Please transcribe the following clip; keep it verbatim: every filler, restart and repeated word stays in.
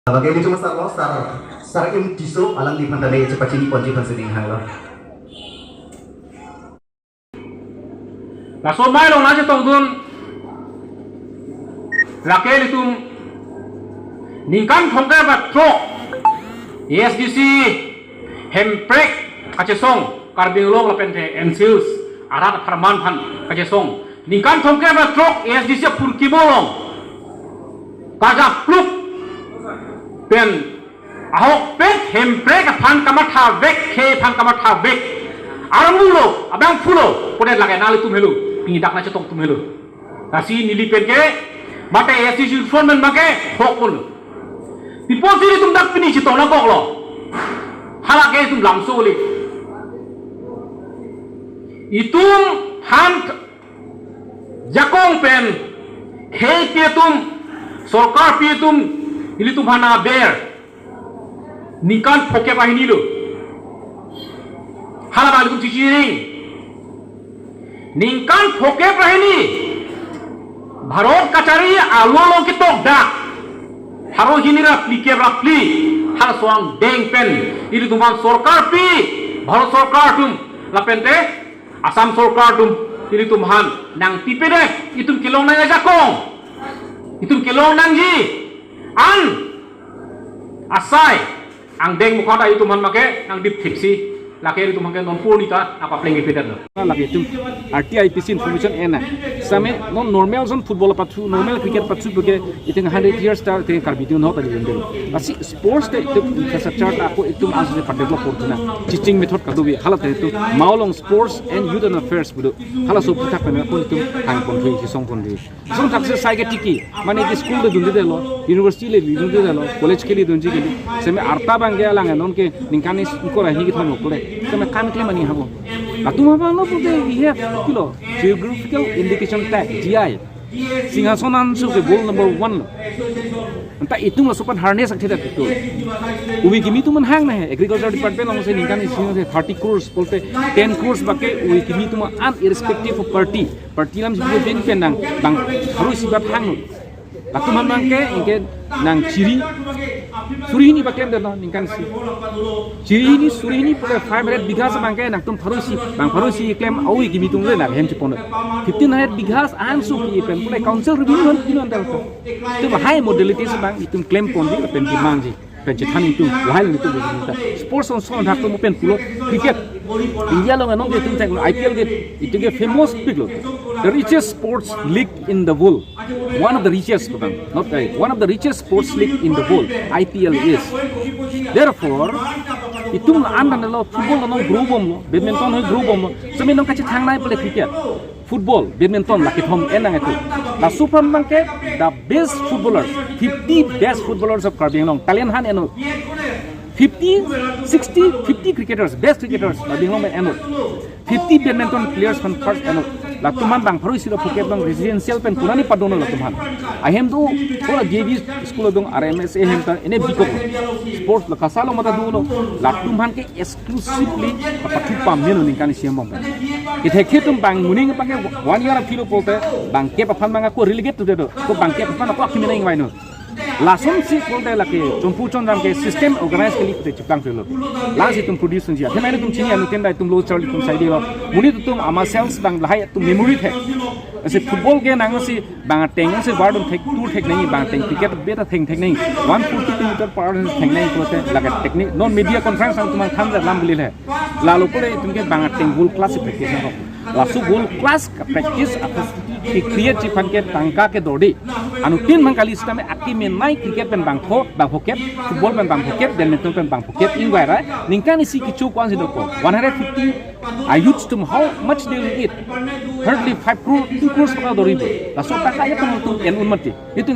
Lake ilitum asar lo, Sar, Sar M Tisso, alangliphan tame chepachini ponji aphan si ning hanglo. Laso amei along nangchetongdun, lake ilitum ningkan thomkep ra throk A S D C hemprek kachesong, Karbi Anglong lapen the N C Hills arat apharman aphan kachesong. Ningkan thomkep ra throk A S D C apurkimo along kajapluk pen ahokpet hemprek aphan kamathavek, khei aphan kamathavek. Armulo, abang pulo, pudet lake nanglitum helo, pini dak nangchetongtum helo. Lasi neli pen ke, mate A S D C front man abang ke, hok pulo. Pi apotsi ilitum dak pini chetong nangkoklo. Halake itum lamso le. Itum aphan jakong pen, khei pi atum, sorkar pi atum, ilitum aphan aber. Ningkan phokep ra hini lo. Hala abang ilitum chichiring. Ningkan phokep ra hini. Bharat kachari alo along ketok dak. Pharo hini ra phlikep ra phli. Halaso angdeng pen. Ilitum aphan sorkar pi. Bharat sorkar atum. Lapen te Assam sorkar atum, ilitum aphan nangpipedet, itum kelong nangjakong, itum kelong nangji, an asai angdeng mukha ta itum aphan make nangdip thiksi, lake itum aphan ke non purni ta nangpapleng pipedetlo. Lake itum R T I P C information ena. Same non normal ason football apathu, normal cricket apathu puke itum hundred years ta itum Karbi atum hot ali jendel. Lasi sports te itum infrastructure ta ako itum as de develop portuna. Teaching method kadokave, hala te itum Mao along sports and youth and affairs pu do. Halaso aphuthak pen ako itum hang ponthui, song ponthui. Songthak se sai ke tiki, mane ke school le dundedetlo, university le dundedetlo, college ke le dunji ke le. Same arta abang ke alang non ke ningkan ingkoi ra hini kethom lo kule. Same kam klem ani habo. Latum abang lo pute we have kilo geographical indication tag, G I. Singhason ansu ke goal number one lo. Anta itum laso aphan harness akthedet betul. Uwi kimi atum aphan hang na he, agriculture department along si ningkan isi se thirty crores pulote ten crores abang ke uwi kimi atum an, irrespective of party. Party alam si pen pen nang bang harus sibat hang. Latum aphan abang ke ingke nang chiri, suri hini abang klemdetlo ningkan isi. Chiri hini, suri hini pule five hundred bighas abang ke nangtum pharo isi, bang pharo isi klem awi kimi atum le nang hem chepon. Fifteen hundred bighas ansu pi pen pule council revenue han pino antar to. Itum high modalities abang itum klem ponji, pen kimangji, pen chethan itum, lahai itum itum ta. Sports on son hak tum pen pulo cricket. India along anong ke itum thek I P L ke, itum ke famous pik lo. The richest sports league in the world. One of the richest, not right, one of the richest sports league in the world, I P L is. Therefore, itum la an dan lo, football lo grow bomlo, badminton lo grow bomlo. Same non kachethang nai pule cricket, football, badminton lake thom en nang itu. Laso aphan abang ke the best footballers, fifty best footballers of Karbi Anglong, talent han eno. Fifty, sixty, fifty cricketers, best cricketers, Karbi Anglong pen eno. Fifty badminton players aphan first eno. Latum aphan bang pharo isi lo phokep abang residential pen kunani padon latum aphan. Ahem do, kola J V school adung R M S A hem ta ene bikok. Sports lo kasa lo mata do lo. Latum aphan ke exclusively kapathu pame lo ningkan isi abang pen. Kethek kethek atum bang muning abang ke one year aphi lo pulote bangkep aphan abang ako relegate to do. Ko bangkep aphan ako akimi nang ingvaino. Lason si pulote lake Chompu Chonram ke system organize kali pute chiplang pelo. Lasi itum produce unji. Athema itum chini anu tenda itum lo charli itum saidi lo. Monit atum ama cells bang lahai atum memory thek. Asi football ke nangsi bang ateng si war dum thek, tur thek nangji, bang ateng cricket beta theng thek nangji. One forty kilometer per hour theng nangji pulote lake technique. Non media conference nangtum than lam beli le. Lalo pule itum ke bang ateng world class practice nang. Laso world class ka practice a facility create ji aphan ke tangka ke dodi. Anuttin abang kali sitame akimi nai cricket pen bang pho, bang phokep, football pen bang phokep, badminton pen bang phokep, ingvai ra, ningkan isi kecho ko-an si dokok. One hundred fifty, a youth atum how much they will eat? Hardly five crore, two crores paka dori bo. Laso atangka ya pun tu en un mati. Itum